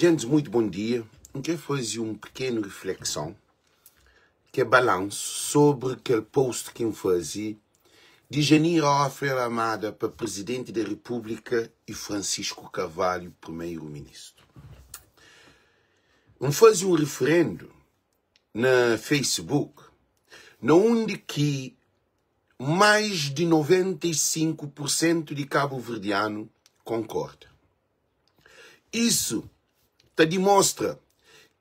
Gentis muito bom dia. N kre faze un pequeno reflexão ke balanço sobre kel post ki N faze di Janira Hoffer Amada pa Presidente da República e Francisco Carvalho Primeiro Ministro. N faze un referendo na Facebook na undi ki mais di 95% di kabuverdianu konkorda. Isu ta dimostra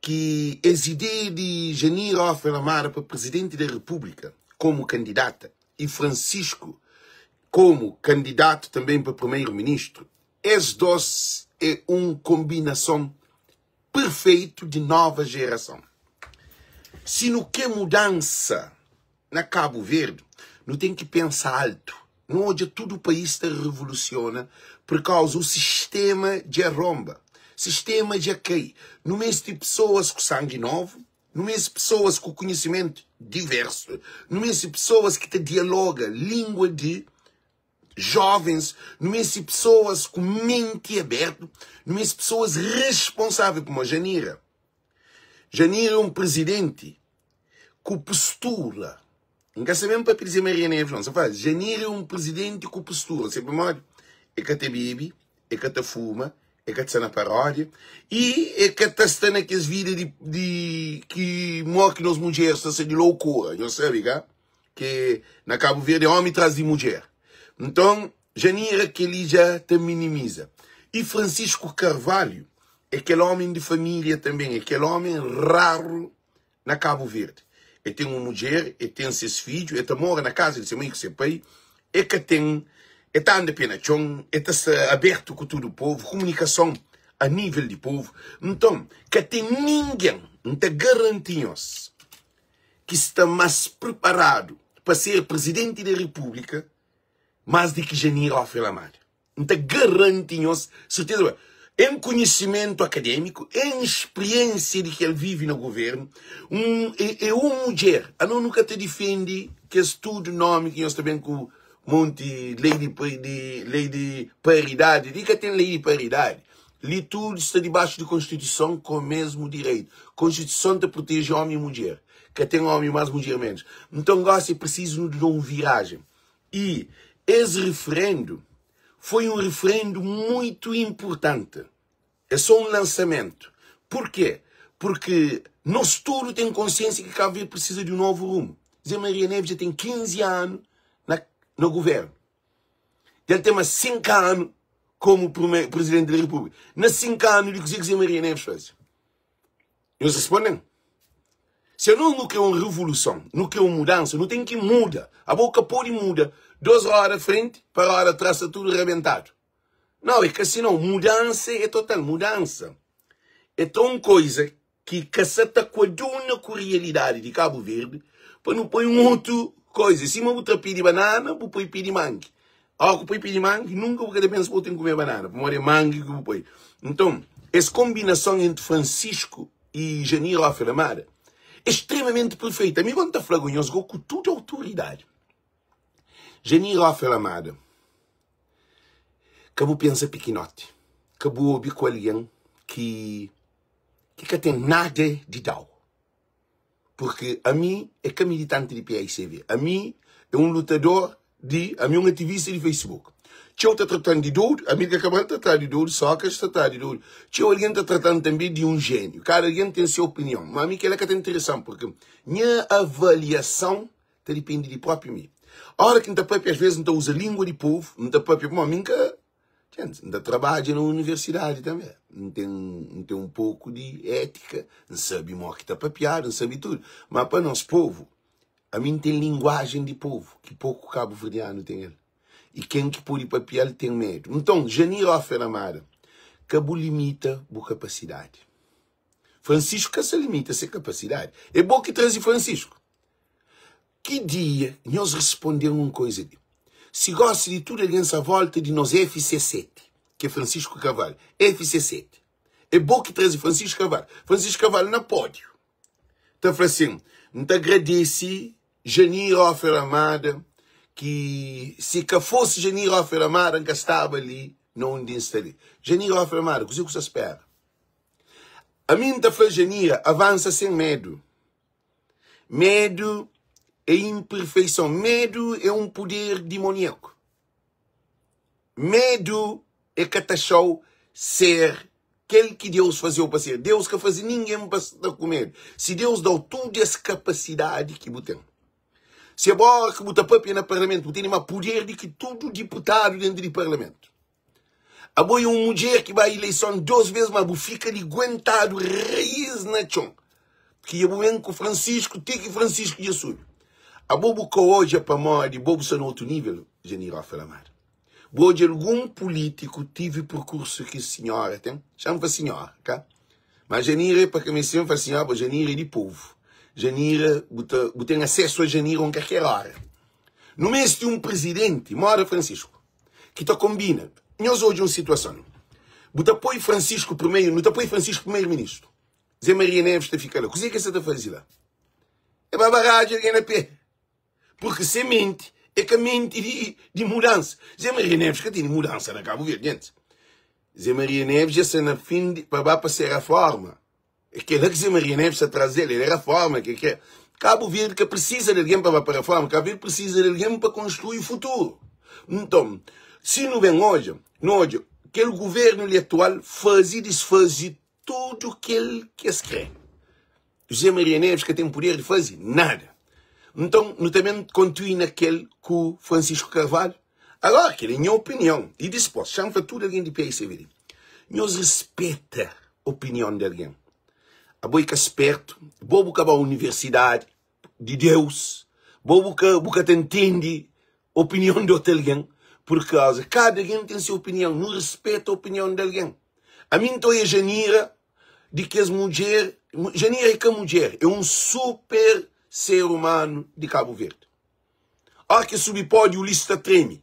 ki es ideia di Janira Hoffer Amara pa Presidenti da Repúblika komu kandidata i Francisco komu kandidatu tanben pa Primeiro-Ministru, es dos é un konbinason perfeitu di nova jerason. Si nu kre mudansa na Kabu Verdi, nu ten ki pensa altu. Nu odja tudu país ta revolusiona pur kauza u sistema dja ronba, sistema dja kai. Nu meste pesoas ku sangi novu, nu meste pesoas ku konhisimentu diversu, nu meste pesoas ki ta dialoga lingua di jovens, nu meste pesoas ku menti abertu, nu meste pesoas responsável, pamodi Janira, Janira é un prizidenti ku postura. N ka sabe pa pidi Maria Neves não. Sa fala, Janira é un prizidenti ku postura. Sabe pamodi? E ka ta bebe, e ka ta fuma, e ka ta sta na paródia e e ka ta sta na kes vida di, di ki mo ki nos mudjeres ta sta di loucura. Nhos sabe ka? Ke na Cabo Verde é homi tras di mudjer. Nton, Janira kel-li dja ta minimiza. E Francisco Carvalho é kel homi di família tanben, é kel homi raru na Cabo Verde. E ten un mudjer, e ten ses fidju, e ta mora na kaza di se mai ku se pai, e ka ten, e ta anda pe na txon, e ta sta abertu ku tudu povu, komunikason a nível di povu. Nton, ka ten ningen, N ta garanti nhos, ki sta más priparadu pa ser Prizidenti di Repúblika más di ki Janir Hoffer Lamada. N ta garanti nhos serteza ma en konhisimentu akadémiku, en spriénsia di ki el vive na govérnu, un é un mudjer. Anos nu ka ta difende kes tudu nómi ki nhos ta ben ku monti lei di di lei di paridadi. Li ka ten lei di paridadi. Li tudu sta dibaxu di konstituison ku mesmu direitu. Konstituison ta proteje ómi i mudjer. Ka ten ómi más mudjer ménus. Nton gósi é prisizu nu da un virajen. I es referendu foi un referendu muitu inpurtanti. É sô un lansamentu. Purkê? Purki nos tudu ten konsiénsia ki Kabu Verdi prisiza di un novu rumu. Zé Maria Neves dja ten 15 anu na na guvérnu. Dja el ten más 5 anu komu Prizidenti di Repúblika. Na 5 anu li, kuzê ki Zé Maria Neves faze? Nhos responde-m. Si anos nu kre un revoluson, nu kre un mudansa, nu ten ki muda. Abo ka pode muda dos roda frenti pa roda tras sta tudu rebentadu. Nau, é ka si nau. Mudansa é total. Mudansa é ta un koiza ki ka sa ta kuaduna ku rialidadi di Kabu Verdi pa nu poi un otu koiza. Sima bu ta pidi banana, bu poi pidi mangi. Óras ki bu poi pé di mangi, nunka bu ka ta pensa ma bu ten ki kume banana, pamodi é mangi ki bu poi. Nton, es konbinason entri Francisco i Janir Hoffer Amada é stremamenti perfeita. Ami, gosi, N ta fla ku nhos go ku tudu autoridadi, Janir Hoffer Amada, ka bu pensa pikinoti, ka bu obi ku algen ki ki ka ten nada di da-u. Porque ami é ka militante di PAICV. Ami é un lutador di, ami é un ativista di Facebook. Txeu ta tratan di dodu, Amílcar Cabral ta tra di dodu, Sócrates ta tra di dodu. Txeu algen ta tratan tanbe di un jéniu. Kada algen ten se opinion. Ma ami kela ka ta interesan, porque nha avaliason ta dipende di propi mi. Ora ki N ta papia, as vezes N ta uza lingua di povu, N ta papia pamodi mi N ka Gente, N ta trabadja na universidadi tanbe. N ten, N ten un poku di étika, N sabe mo ki ta papiadu, N sabe tudu. Ma pa nos povu, ami N ten linguajen di povu ki poku kabuverdianu ten el. I ken ki pode papia-l ten medu. Nton, Janir Hoffer Amada, ka bu limita bu kapasidadi. Francisco ka sa limita se kapasidadi. É bo ki traze Francisco. Ki dia nhos responde-m un koiza li? Si gosi di tudu algen sa volta di nos FC7, ki é Francisco Carvalho, FC7, é bo ki traze Francisco Carvalho. Francisco Carvalho na pódiu ta fla sin, N ta agradese Janir Hoffer Amada, ki si ka fosi Janir Hoffer Amada, N ka staba li na undi N sta li. Janir Hoffer Amada, kuzê ku sa spera? Ami N ta fla Janira, avansa sen medu. Medu é inperfeison. Medu é un puder dimoniaku. Medu é ka ta xa-u ser kel ki Deus faze-u pa ser. Deus ka faze ningen pa sta ku medu. Si Deus da-u tudu es kapasidadi ki bu ten, si abo óra ki bu ta pâpia na parlamentu bu tene más puder di ki tudu diputadu déntu di parlamentu, Abo é un mudjer ki bai ileison dos bes ma bu fika di guentadu raiz na txon ki dja bu ben ku Francisco ti ki Francisco dja subi. Abo bu ka odja pamodi bo bu sta na otu nivel, Janir Ofe Lamada. Bu odja algun pulitiku tivi perkursu ki sinhora ten? Xa-m fla sinhora, ka? Ma Janira é pa ka meste fla sinhora, bo Janira é di povu. Janira, bu ta bu ten asesu a Janira un kalker ora. Nu meste un prizidenti moda Francisco. ki ta konbina. Nhos odja un situason. Bu ta poi Francisco primeiro, nu ta poi Francisco primeiro ministro. Zé Maria Neves ta fika la. Kuzê ki el sa ta faze la? É ba baradja algen na pé. Porque se menti, é ka menti di, di mudança. Zé Maria Neves ka tene mudança na Cabo Verde, gente. Zé Maria Neves já sta na fim de, pa ba pa ser a forma. É kel-la ki Zé Maria Neves sta tras del, el é raforma ke kre. Kabu Verdi ka prisisa di algen pa ba pa raforma, Kabu Verdi prisisa di algen pa konstrui futuru. Nton, si nu ben odja, nu odja kel guvernu li atual faze i disfaze tudu kel ki es kre. José Maria Neves ka ten puder di faze nada. Nton, nu ta ben kontrui na kel ku Francisco Carvalho? Agora, kel é nha opinion. I dispos, xa-m fla tudu algen di PICVD, nhos rispeta opinion di algen. Abo é ka spertu, bo bu ka ba universidadi di Deus, bo bu ka bu ka ta ntende opinion di otu algen, pur kauza kada algen ten se opinion, nu rispeta opinion di algen. Ami N ta oia Janira di kes mudjer, Janira é ka mudjer, é un super ser umanu di Kabu Verdi. Óra ki subi pódiu li sta treme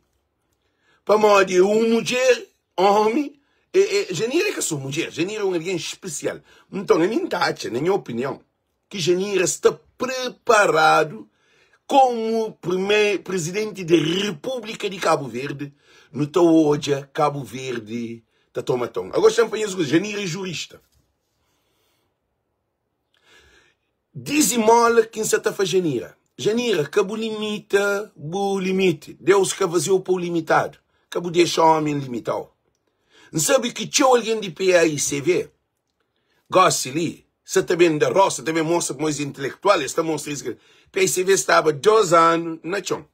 pamodi é un mudjer, ómi, é, é, Janira é ka sô mudjer, Janira é un algen spesial. Nton, ami N ta atxa, na nha opinion, ki Janira sta preparadu komu primeru prizidenti di Repúblika di Kabu Verdi. Nu ta odja Kabu Verdi ta toma ton. Agora, xa-m fla nhos un kuza, Janira é jurista. Dizimola ki N sa ta fla Janira. Janira, ka bu limita bu limiti. Deus ka faze-u pa-u limitadu. Ka bu dexa ómi limita-u. N sabe ki txeu algen di PAICV, gósi li, sa ta ben da rosa, ta ben mostra kuma es é intelektual, es ta mostra es. PAICV staba dos anu na txon.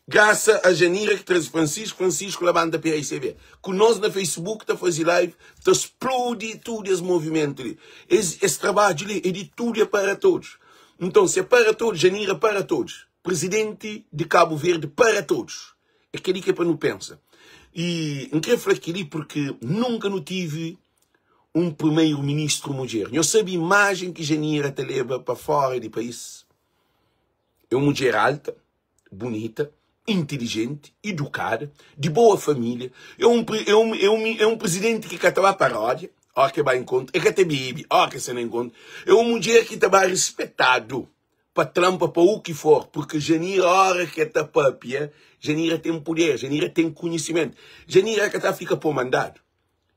Grasa a Janira ki traze Francisco, Francisco labanta PICB. Ku nos na Facebook ta faze live, ta spludi tudu es movimentu li. Es, es trabadju li é di tudu é para todos. Nton, se é para todos, Janira para todos. Presidenti di Cabo Verde para todos. É kel-li ki é pa nu pensa. E N kre fla kel-li porque nunka nu tive un primeiro-ministru mudjer. Nhos sabe imajen ki Janira ta leba pa fora di país? É un mudjer alta, bunita, intilijenti, idukada, di boa família. É un, é un, é un, é un prizidenti ki ka ta ba paródia óra ki el ba enkontru, el ka ta bebe óra ki el sta na enkontru. É un mudjer ki ta ba rispetadu pa tranpa pa u ki for, purki Janira óra ki el ta pâpia, Janira ten puder, Janira ten konhisimentu. Janira ka ta fika pô mandadu.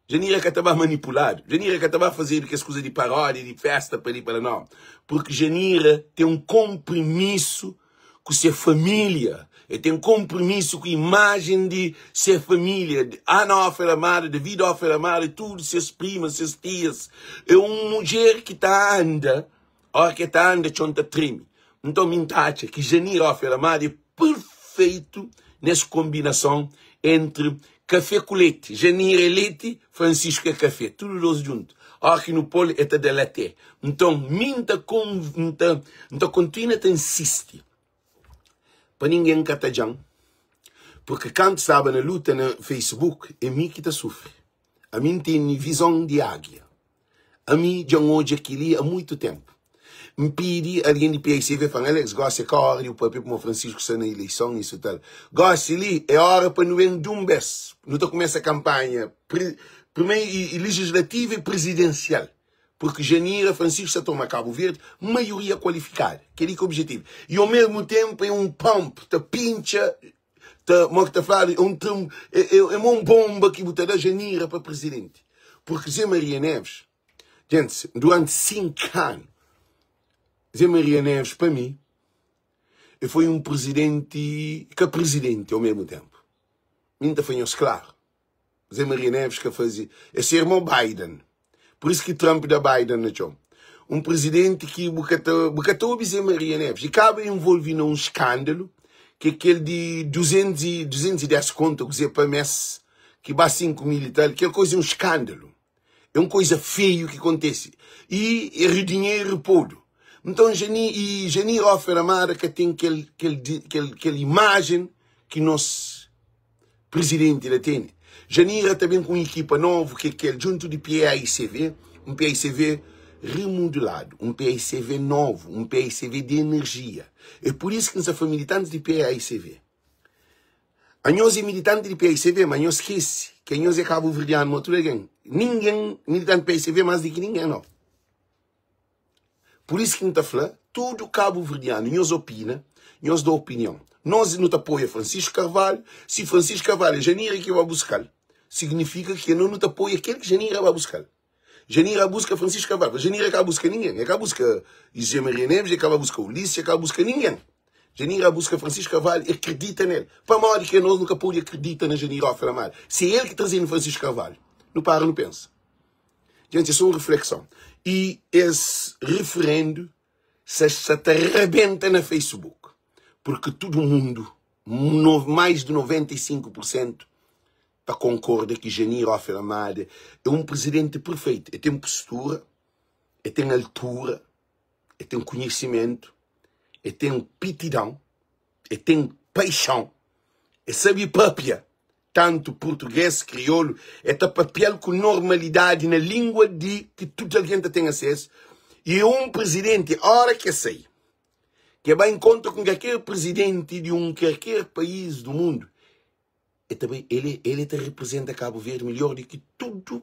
Janira ka ta ba manipuladu. Janira ka ta ba fazedu kes kuza di paródia, di festa pa li pa la, nau. Purki Janira ten un konprimisu ku se família. El ten konprimisu ku imajen di se família. Ana Ofer Amada, David Ofer Amada, tudu ses primas, ses tias. É un mudjer ki ta anda, óra ki el ta anda txon ta treme. Nton mi N ta atxa ki Janira Ofer Amada é perfeitu nes konbinason entri Kafé ku leti. Janira é leti, Francisco é kafé. Tudu dos djuntu. Óra ki nu pô-l, el ta da laté. Nton, mi N ta N ta N ta kontinua ta insisti pa ningen ka tadja-m, purki kantu staba na luta na Facebook, é mi ki ta sufri. Ami N tene vizon di águia. Ami dja N odja kel-li a muitu ténpu. N pidi algen di PICV fla-m, Alex, gósi é ka óra di bu pâpia pamodi Francisco sta na ileison isu tal. Gósi li é óra pa nu ben di un bês. Nu ta kumesa kanpanha primeru i lejislativa i prizidensial purki Janira Francisco sta toma Kabu Verdi maioria kualifikada. Kel-li ki é objetivu. I omesmu ténpu é un pump ta pintxa ta mo ki ta fladu é un trum é, é, é un bomba ki bu ta da Janira pa presidenti. Porque Zé Maria Neves. Gentis, duranti 5 anu, Zé Maria Neves, pa mi, e foi un prizidenti ka prizidenti au mesmu tenpu. Mi N ta fla nhos klaru, Zé Maria Neves ka faze, e se irmon Biden. Pur isu ki Trump da Biden na txon. Un prizidenti ki bu ka ta, bu ka ta obi Zé Maria Neves. E kaba envolvi na un skándalu ki é kel di 200 e 210 konta ku Zé pa mes ki ba 5 mil e tal. Kel koza é un skándalu. É un koza feiu ki kontese. E e dinheru podu. Nton Jani e Jani Rofer Amada ka ten kel kel kel kel imajen ki nos Presidenti la tene. Janira ta ben ku un ekipa novu ki é kel djuntu di PAICV, un PAICV remodeladu, un PAICV novu, un PAICV di enerjia. É pur isu ki N sta fla militantis di PAICV, anhos é militanti di PAICV, ma anhos skese ki anhos é kabuverdianu ma tudu algen. Ningen militanti di PAICV más di ki ningen, nau. Pur isu ki N ta fla tudu kabuverdianu, nhos opina, nhos da opinion. Nos nu ta apoia Francisco Carvalho, si Francisco Carvalho é Janira ki ba buska-l, signifika ki nos nu ta apoia kel ki Janira ba buska-l. Janira buska Francisco Carvalho, Janira ka buska ningen, el ka buska José Maria Neves, el ka ba buska Ulisses, el ka buska ningen. Janira buska Francisco Carvalho, el kridita nel. Pamodi ki nos nu ka pode akridita na Janira Ofer Amado? Si é el ki traze-nu Francisco Carvalho, nu para nu pensa. Gente, é só un reflexão. E es referendo sa, sa ta rebenta na Facebook. Porque tudo mundo, no, mais de 95%, ta concorda que Janir Ofer Amada é um presidente perfeito. Ele tem postura, ele tem altura, ele tem conhecimento, ele tem pitidão, ele tem paixão, ele sabe papia. Tantu purtuges, kriolu, e ta papia-l ku normalidadi na lingua di ki tudu algen ta ten asesu. I un prizidenti, ora ki e sai, ki e bai nkontra ku un kalker prizidenti di un kalker país du mundu, e ta bai, el el ta riprizenta Kabu Verdi midjor di ki tudu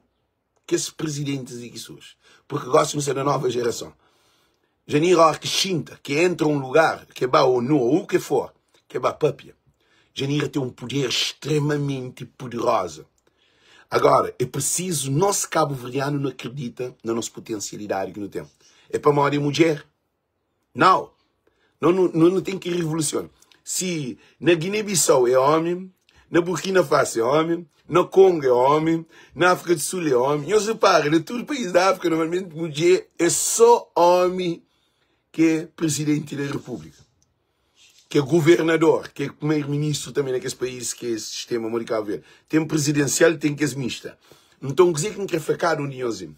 kes prizidentis di ki surji. Purki gosi nu sta na nova jerason. Janir óra ki xinta, ki entra un lugar, ke ba ONU ô u ke for, ke ba papia, Janira ten un puder stremamenti puderoza. Agora, é prisizu nos kabuverdianu nu akredita na nos putensialidadi ki nu ten. É pamodi é mudjer? Nau! No nu, no nu ten ki revolusiona. Si na Guiné-Bissau é omi, na Burkina Faso é omi, na Kongo é omi, na Áfrika di Sul é omi. Nhos repara, na tudu país da Áfrika, normalmenti mudjer é só omi ki é presidenti da repúblika, ki é governador, ki é primeiro-ministru tanbê na kes país ki é sistema modi Kabu Verdi. Ten prizidensial, ten kes mista. Nton, kuzê ki N kre fla kada un di nhos é,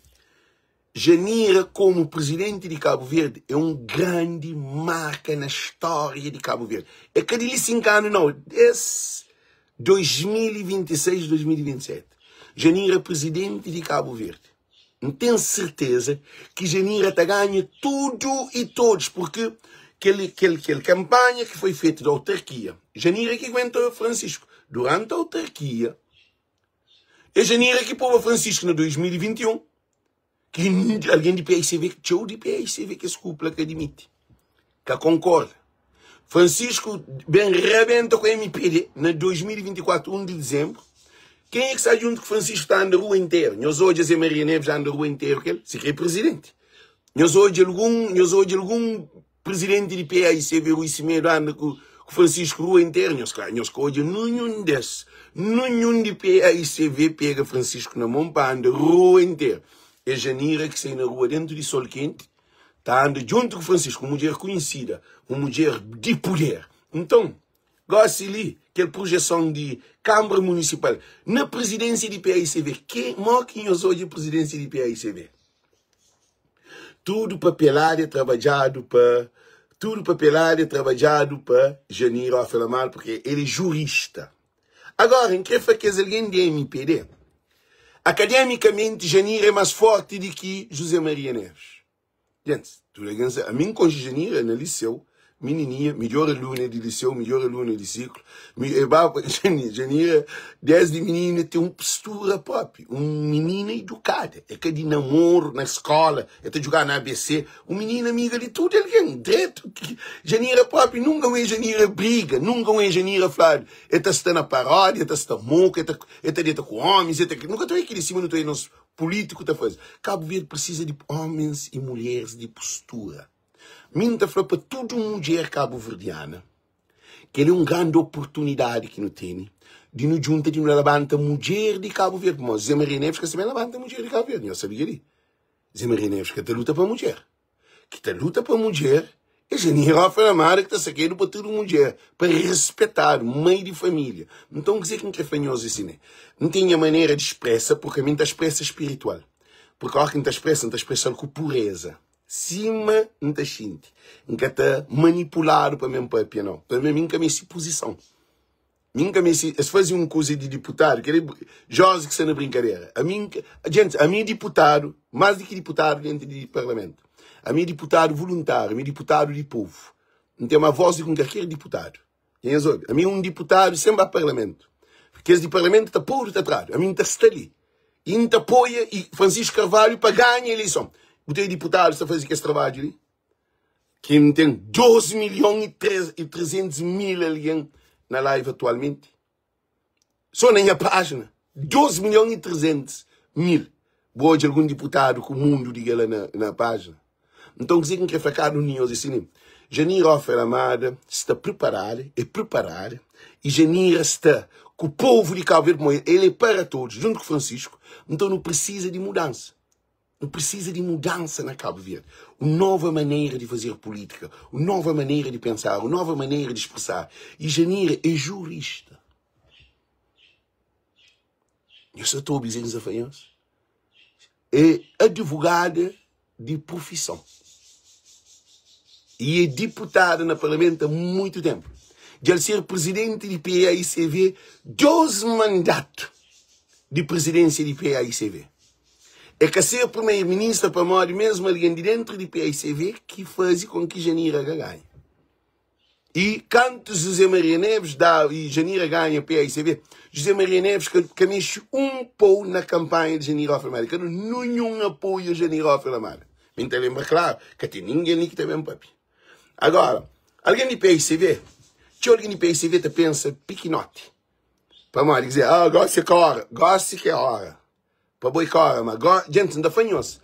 Janira komu prizidenti di Kabu Verdi é un grandi marka na stória di Kabu Verdi. É ka di li 5 anu nau, des 2026, 2027. Janira prizidenti di Kabu Verdi. N ten serteza ki Janira ta ganha tudu i todos, porque kel, kel, kel kanpanha ki foi fetu di autarkia, Janira ki aguenta Francisco durante autarkia, É Janira ki poba Francisco na 2021 ki algen di PICV, txeu di PICV kes kupla ka admiti, ka konkorda. Francisco ben rebenta ku MPD na 2024, 1 di dizembru. Kenha ki sta djuntu ku Francisco ta anda rua interu. Nhos odja Zé Maria Neves anda rua interu ku el, si kre presidenti. Nhos odja algun, nhos odja algun Presidenti di PAICV Rui Semedo anda ku Francisco rua interu nhos ka nhos ka odja nunhun des nunhun di PAICV pega Francisco na mon pa anda rua interu é Janira ki sai na rua dentu di sol kenti ta anda djuntu ku Francisco un mudjer kunhesida un mudjer di puder nton gosi li kel projeson di Kambra Munisipal na presidensia di PAICV ke mo ki nhos odja presidensia di PAICV? Tudu papelada é trabadjadu pa Tudu papelada é trabadjadu pa Janir Ofe Lamar porque el é jurista. Agora, N kre fla kes algen di mpd, akademikamenti Janir é mas forti di ki José Maria Neves. Gentis, tudu algen sabe, ami N konxe Janir na liseu, Minininha, midjor aluna di liseu, midjor aluna di siklu. E ba Janira, desdi minina ten un postura propi, un minina idukada. E ka di namoru na skola, e ta djuga na ABC. Un minina amiga di tudu algen, dretu. Janira propi, nunka un e Janira briga, nunka un e Janira fladu e ta sta na paródia, e ta sta moku, e ta deta ku omis, e ta. Nunka ta oia kili sima nu ta oia nos. Pulítiku ta faze. Kabu Verdi prisiza di ómens i mulheris di postura. Mi N ta fla pa tudu mudjer kabuverdiana, kel-li é un grandi oportunidadi ki nu tene di nu djunta, di nu labanta mudjer di Kabu Verdi. Pamodi Zé Maria Neves ka sta ben labanta mudjer di Kabu Verdi. Nhos sabe kel-li? Zé Maria Neves ka ta luta pa mudjer. Ki ta luta pa mudjer é Janira Rafael Amada ki ta sakedu pa tudu mudjer, pa respetadu, mai di família. Nton, kuzê ki N krê fla nhos é si, ne? N ten nha manera di spresa, purki ami N ta spresa spiritual. Purki óras ki N ta spresa, N ta spresa-l ku pureza, sima N ta xinti. N ka ta manipuladu pa mi N pâpia, nau. Pabia mi N ka meste puzison. Mi N ka meste, es faze un kuza di diputadu, kel-li Jozi ki sta na brinkadera. Ami N ka, djentis, ami é diputadu, más di ki diputadu dentu di parlamentu. Ami é diputadu voluntáriu, ami é diputadu di povu. N ten más vós di ki un kalker diputadu. Dja nhos obi? Ami é un diputadu sen ba parlamentu. Kes di parlamentu ta podu ta tradu, ami N ta sta li. I N ta apoia i Francisco Carvalho pa ganha eleison. Bu ten diputadus ta faze kes trabadju li? Ki N ten 2 milhon i 300 mil algen na live atualmenti. Sô na nha pájina, 2 milhon i 300 mil. Bu odja algun diputadu ku mundu di kel-la na, na pájina? Nton, kuzê ki N krê fla kada un di nhos é si li, Janira Ofer Amada sta priparada, é priparada, i Janira sta ku povu di Kabu Verdi, pamodi el é para todos, djuntu ku Francisco. Nton, nu prisiza di mudansa. Nu precisa di mudança na Cabo Verde, un nova maneira di fazer política, un nova maneira di pensar, un nova maneira di expressar. E Janira é jurista. Nhos sa ta obi Zé Nza fla nhos? É advogada di profissão. E é diputada na parlamento há muito tempo. Dja el ser presidente di PAICV, 2 mandato di presidência di PAICV. É ka ser primeiro-ministra pamodi mesmu algen di dentru di paicv ki faze kon ki Janira ka ganha. E kantu José Maria Neves da e Janira ganha paicv, José Maria Neves ka, ka mexe un pou na kampanha di Janira Rafael Almada, ka da ninhun apoio a Janira Rafael Almada. Mi N ta lenbra klaru, ka ten ningen li ki ta ben papia. Agora, algen di paicv, txeu algen di paicv ta pensa pikinoti. Pamodi, ki dizer, ah, gosi é ka ora, gosi ki é ora. Pa boi ka ora ma go Djentis N ta fla nhos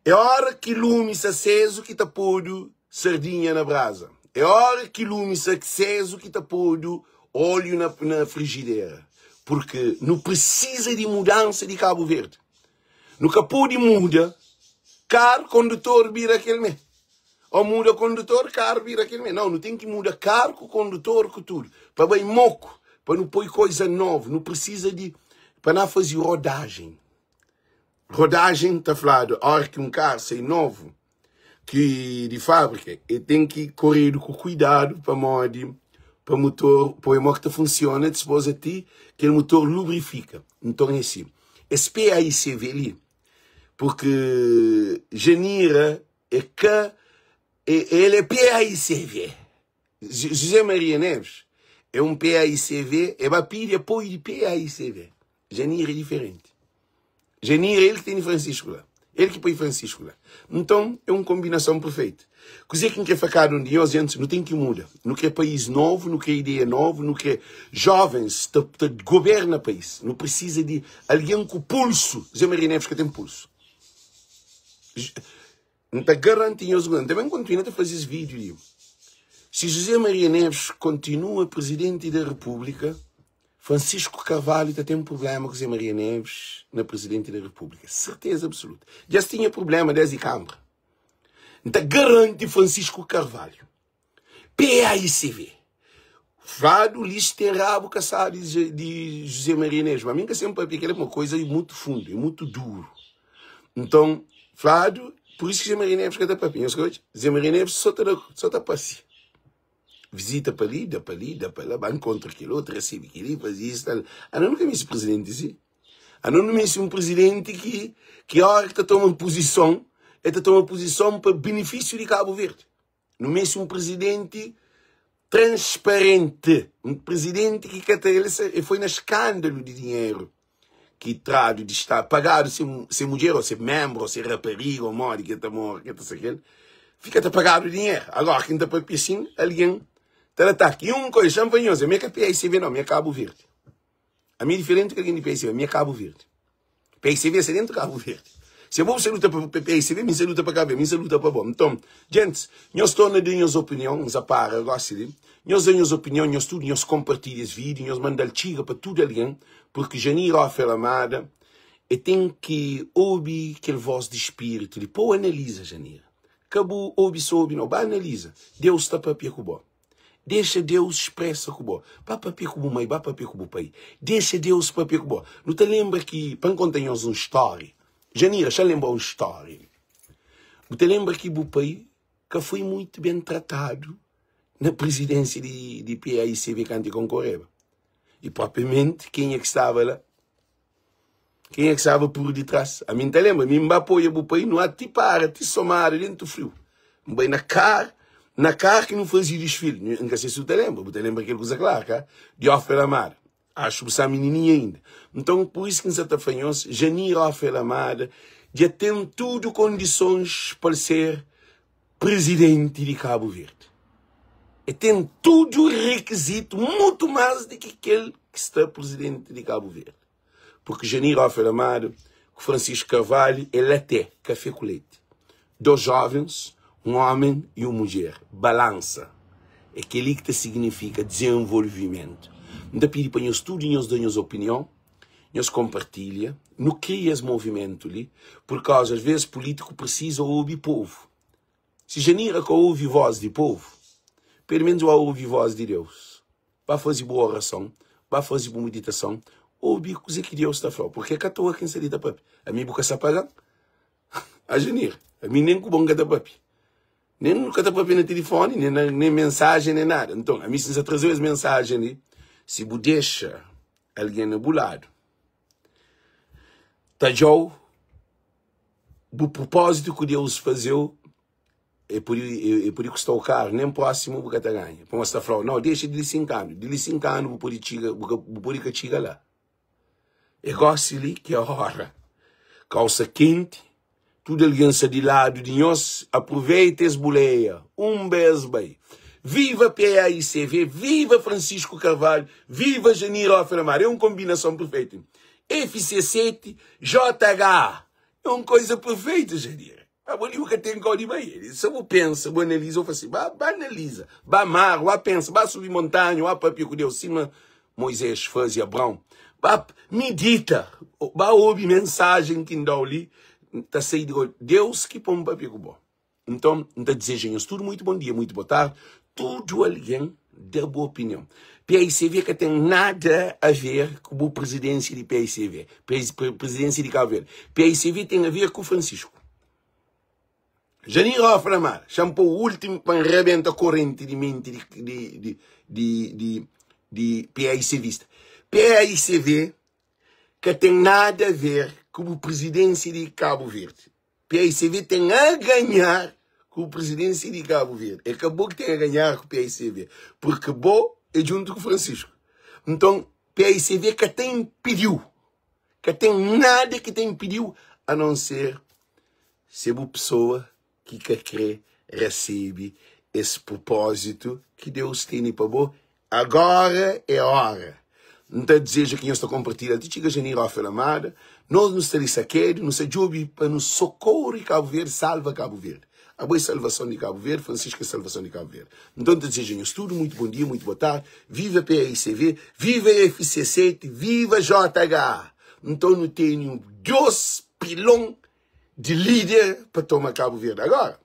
É ora ki lumi sa sezu ki ta podu sardinha na braza É ora ki lumi sa sezu ki ta podu óleo na, na frijidera Purki nu prisiza di mudansa di Kabu Verdi Nu ka pode muda karu kondutor bira kel mé Ó muda kondutor karu bira kel mé Nau, nu ten ki muda karu ku kondutor ku tudu Pa bai moku, pa nu poi koisa novu Nu prisiza di pa na faze rodajen Rodajen ta fladu óra ki un karu sai novu ki di fábrika E ten ki koredu ku kuidadu pamodi pa mutor poi mó ki ta funsiona Dispôs ati kel mutor lubrifika Nton é si, es PAICV li Purki Janira é ka el é PAICV. José Maria Neves é um PAICV, é ba pidi apoio de PAICV. Janira é diferente. Janira é ele que tem Francisco lá. Ele que põe Francisco lá. Então, é uma combinação perfeita. Kuzê ki N krê fla kada un di nhos, gentis, nu ten ki muda. Nu krê país novu, nu krê ideia novu, nu krê jovens ta, ta goberna país. Nu presiza di algen ku pulsu. Zé Maria Neves ka ten pulsu. N ta garanti nhos, N ta ben kontinua ta faze es vídiu li. Si José Maria Neves kontinua Presidenti da Repúblika, Francisco Carvalho ta ten prubléma ku Zé Maria Neves na Presidenti da Repúblika. Serteza absoluta. Dja es tinha prubléma desdi Kâmara. N ta garanti Francisco Carvalho. PAICV. Fladu lixo tem rabo kasadu di José Maria Neves, mas mi nka sempre papia kel é uma coisa muito fundo, é muito duro. Então, fladu, por isso que José Maria Neves ka ta papia, nhos ka odja? José Maria Neves só ta da, só ta pasia. Visita pa li, da pa li, da pa la, ba encontra kel outro, recebe kel li, faze isso, tal. Ana nunka meste presidente si. Ana nu meste um presidente ki ki ora ki ta toma posição, el ta toma posição pa benefício di Cabo Verde. Nu meste un prizidenti transparenti, un prizidenti ki ka ta el foi na skándalu di dinheru ki tradu di stadu, pagadu se se mudjer ou se menbru ou se rapariga ou modi ki el ta mora, ki el ta ser kel, fika ta pagadu dinheru. Agora ki N ta papia asin, algen ta da ataki. I un koisa, xa-m fla nhos, ami é ka PICV nau, ami é Kabu Verdi. Ami é diferenti ki algen di PICV, ami é Kabu Verdi. PICV sta dentu Kabu Verdi. Si abo bu sta luta pa PICV, mi N sta luta pa Kabu Verdi, mi N sta luta pa bo. Nton, djentis, nhos torna da nhos opinion, N sa para gosi li. Nhos da nhos opinion, nhos tudu, nhos konpartilha es vídiu, nhos manda-l txiga pa tudu algen, purki Janir Ofer Amada e ten ki obi kel vós di spiritu li. Pa-u analiza, Janir. Ka bu obi so obi, nau. Ba analiza. Deus ta papia ku bo. Dexa Deus spresa ku bo. Ba papia ku bu mai, ba papia ku bu pai. Dexa Deus papia ku bo. Nu ta lenbra ki, pa N konta nhos un stória. Janira, xa-m lenbra un stória li. Bu ta lenbra ki bu pai ka foi muitu ben tratadu na prizidénsia di, di PAICV kantu e konkoreba. I propriamenti kenha ki staba la? Kenha ki staba pur di tras? Ami N ta lenbra, mi N ba apoia bu pai, nu ti para, ti somada dentu friu. N bai na kar, na kar ki nu fazi disfili. N ka sei si bu ta lenbra, bu ta lenbra kel kuza klar, ka? Di Ofer Amada. Axu bu sta minininha inda. Nton, pur isu ki N sa ta fla nhos, Janir Ofer Amada dja ten tudu kondisons pa el ser prizidenti di Kabu Verdi. E ten tudu rikizitu, mutu más di ki kel ki sta prizidenti di Kabu Verdi. Purki Janir Ofer Amado ku Francisco Carvalho é laté, kafé ku leti. Dos jovens, un omen y un mudjer. Balansa. É kel-li ki ta signifika dizenvolvimentu. N ta pidi pa nhos tudu nhos da nhos opinion, nhos konpartilha. Nu kria es movimentu li purkauza as ves pulítiku prisiza obi povu. Si Janira ka ovi vós di povu, pelu menus ba ovi vós di Deus. Ba faze bu orason, ba faze bu meditason, obi kuzê ki Deus ta fla-u. Purkê ka toa ki N sta li ta pâpia. Ami bu ka sta paga-m? A Janira, ami nen ku bo N ka ta pâpia. Nen nu ka ta pâpia na tilifóni, nen na nen mensajen, nen nada. Nton, ami si N sta traze-u es mensajen li, si bu dexa algen na bu ladu tadja-u bu propózitu ku Deus faze-u, e pode, e pode kusta-u karu, nen prósimu bu ka ta ganha. Pamodi es ta fla-u, nau, dexa di li 5 anu, di li 5 anu bu pode txiga, bu ka, bu pode ka txiga la. É gósi li ki é óra. Kau sta kenti, tudu algen sta di ladu di nhos, aproveita es buleia, un bês bai. Viva PAICV, viva Francisco Carvalho, viva Janir Oferamar, é un konbinason perfeitu. FC7, JHA, é un koisa perfeitu, Janir. Abo li bu ka ten kau di bai. So bu pensa, bu analiza, bu fla si, ba, ba analiza, ba mar, ba pensa, ba subi montanha, ba papia ku Deus, sima Moisés faze Abraon. Ba midita, ba obi mensajen ki N da-u li, ta sai di Deus ki pô-m papia ku bo. Nton, N ta dizeja nhos tudu muitu bon dia, muitu bo tardi, tudu algen da bu opinion. PAICV ka ten nada a ver ku bu prizidénsia di PAICV, prizidénsia di Kabu Verdi. PAICV ten a ver ku Francisco. Janir Hofra Mar, xa-m pô últimu pa N rabenta korenti di menti di, di, di, di, di, di PAICVista. PAICV ka ten nada a ver ku bu prizidénsia di Kabu Verdi. PICV ten a ganhar ku presidência di Cabo Verde. É ka bo ki ten a ganhar ku PICV, porque bo é djuntu ku Francisco. Nton, PICV ka ta impediu, ka ten nada ki ta impediu a não ser se bu pessoa ki ka kre recebe es propósito ki Deus tene pa bo Agora é ora. N ta dizeja ki nhos ta konpartilha ti txiga janeru ofi lamada. Nos nu sta li sakedu, nu sta djobi pa nu sokori Kabu Verdi, salva Kabu Verdi. Abo é salvason di Kabu Verdi, Francisco é salvason di Kabu Verdi. Nton N ta dizeja nhos tudu muitu bon dia, muitu bo tardi. Viva PAICV, viva FC7, viva JHA. Nton nu teni dos pilon di lider pa toma Kabu Verdi. Agora.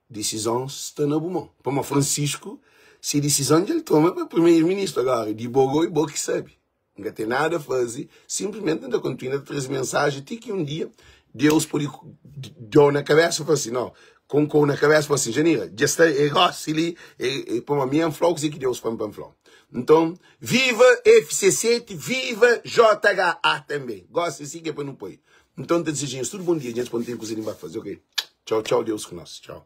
Disizon sta na bu mon. Pamodi Francisco, se disizon dja el toma pa primeiro-ministro. Agora, di bo go e bo ki sabe. N ka ten nada a faze, simplesmente N ta kontinua ta traze mensajen ti ki un dia Deus pode dau na kabesa fla assim, no, konkou na kabesa fla assim, Janira, dja sta, é gosi li, é, é, pamodi mi N flau kuzê ki Deus fla-m pa N flau. Nton, viva FC7, viva JHA tanbe. Gosi si ki é pa nu poi. Nton, N ta dizeja nhos tudu bon dia, dja N ten kuze di N ba faze, ok. Tchau, tchau, Deus ku nos. Tchau.